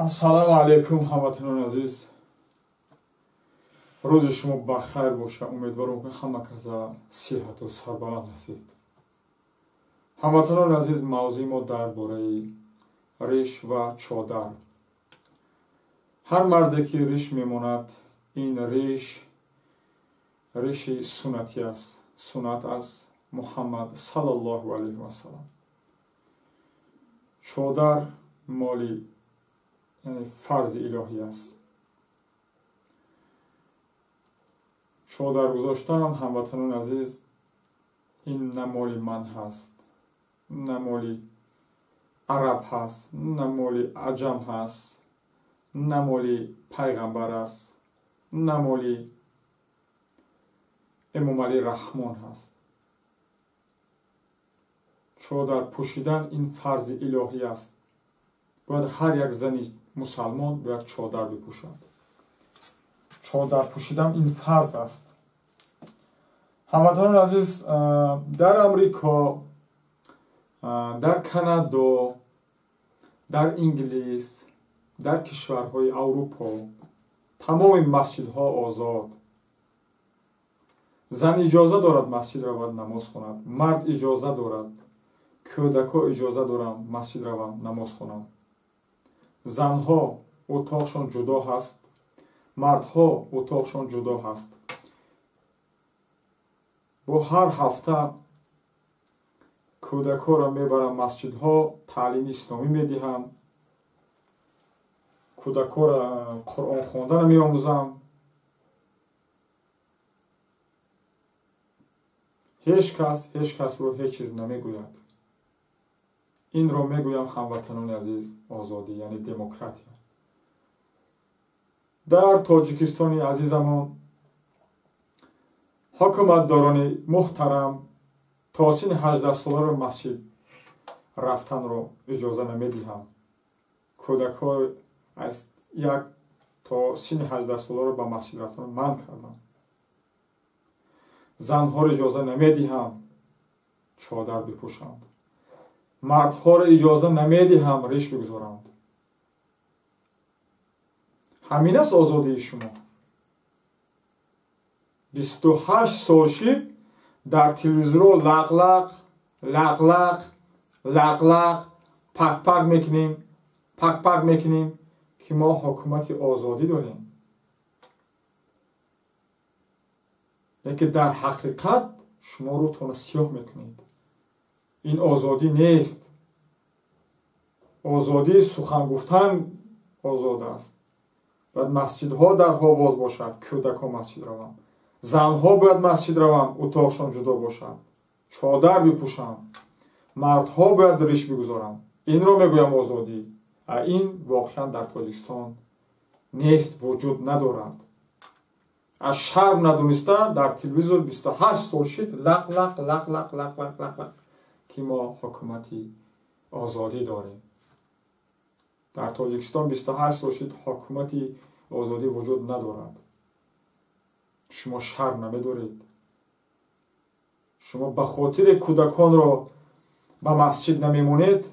Ассалому алайкум, ҳамватанони азиз. Рӯзи шумо бахайр боша. Умедворам, ки ҳама каса сиҳату сарбаланд ҳастед. Ҳамватанони азиз, мавзӯи мо дар бораи риш ва чодар. Ҳар марде ки риш мемонад, ин риш риши суннатӣ аст. Суннат аз Муҳаммад саллаллоҳу алайҳи васалам. Чодар моли, яъне фарзи илоҳӣ аст. Чодар гузоштан, ҳамватанони азиз, ин на моли ман ҳаст, на моли араб ҳаст, на моли аҷам ҳаст, на моли пайғамбар аст, на моли Эмомалӣ Раҳмон ҳаст. Чодар пӯшидан ин фарзи илоҳӣ аст. Бояд ҳар як зани мусалмон бояд чодар бипӯшад. Чодар пӯшидан ин фарз аст. Ҳамватанони азиз, дар Амрико, дар Канадо, дар Инглис, дар кишварҳои Аврупо тамоми масҷидҳо озод. Зан иҷоза дорад масҷид равад, намоз хонад. Мард иҷоза дорад, кӯдакҳо иҷоза доранд масҷид раванд, намоз хонанд. Занҳо утоқшон ҷудо ҳаст, мардҳо утоқшон ҷудо ҳаст. Бо ҳар ҳафта кӯдакҳоро мебарам масҷидҳо, таълими исломӣ медиҳам, кӯдакҳоро Қуръон хонданро меомӯзам. Ҳеҷ кас ҳеҷ касро ҳеҷ чиз намегӯяд. Инро мегӯям, ҳамватанони азиз, озодӣ яъне демократия. Дар Тоҷикистони азизамон ҳукуматдорони муҳтарам то синни 18 соларо масҷид рафтанро иҷоза намедиҳам. Кӯдакҳо аз 1 то синни 18 соларо ба масҷид рафтанро манъ кардам. Занҳоро иҷоза намедиҳам чодар бипӯшанд. Мардҳоро иҷоза намедиҳам риш бигузоранд. Ҳамин аст озодии шумо. 28 сол шид, дар телевизорҳо лақ-лақ, лақ-лақ, лақ-лақ, пак-пак мекунем, пак-пак мекунем, ки мо ҳукумати озодӣ дорем. Лекин дар ҳақиқат шумо рӯтонро сиёҳ мекунед. Ин озодӣ нест. Озодии сухан гуфтан озод аст. Бояд масҷидҳо дарҳо боз бошад, кӯдакҳо масҷид раванд. Занҳо бояд масҷид раванд, утоқшон ҷудо бошад, чодар бипӯшанд. Мардҳо бояд риш бигузоранд. Инро мегӯям озодӣ. А ин воқеан дар Тоҷикистон нест, вуҷуд надорад. Аз шарм надониста дар телевизор 28 сол шид лақ лақ, лақ лақ, лақ лақ, лақ лақ, ки мо ҳукумати озодӣ дорем. Дар Тоҷикистон 28 сол шид, ҳукумати озодӣ вуҷуд надорад. Шумо шарм намедоред. Шумо ба хотири кӯдаконро ба масҷид намемонед,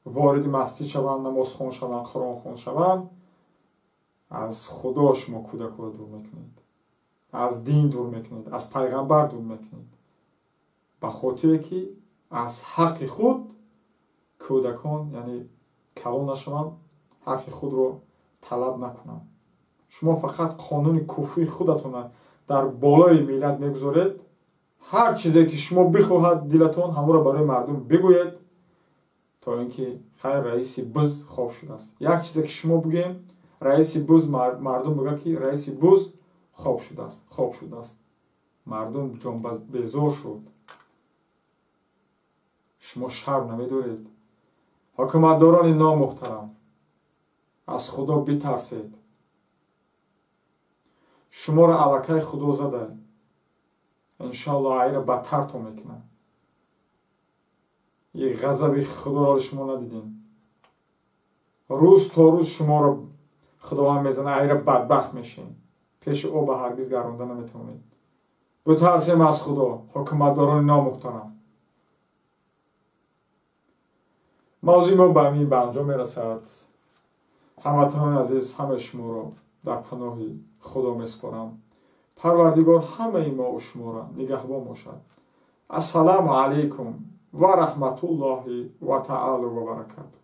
вориди масҷид шаванд, намозхон шаванд, қуръонхон шаванд. Аз Худо шумо кӯдакҳоро дур мекунед, аз дин дур мекунед, аз пайғамбар дур мекунед, ба хотире ки аз ҳаққи худ кӯдакон, яъне калон нашаванд, ҳаққи худро талаб накунанд. Шумо фақат қонуни куфрии худатонро дар болои миллат мегузоред. Ҳар чизе ки шумо бихоҳад дилатон, ҳамонро барои мардум бигӯед, то ин ки хайр, раиси буз хоб шудааст. Як чизе ки шумо бигӯем, раиси буз, мардум бигӯяд, ки раиси буз хоб шудааст, хоб шудааст. Мардум ҷонбезор шуд. Шумо шарм намедоред. Ҳукуматдорони номуҳтарам, аз Худо битарсед. Шуморо аллакай Худо зада, иншоалло айра бадтартон мекунад. И ғазаби Худоро шумо надидем. Рӯз то рӯз шуморо Худованд мезана, айра бадбахт мешем. Пеши оба ҳаргиз гаронда наметавонед. Битарсем аз Худо, ҳукуматдорони номуҳтарам. Мавзӯи мо ба ҳамин ба анҷом мерасад. Ҳамватанони азиз, ҳамаи шуморо дар паноҳи Худо месупорам. Парвардигор ҳамаи мову шуморо нигаҳбон бошад. Ассалому алайкум ва раҳматуллоҳи ва таало ва баракатуҳ.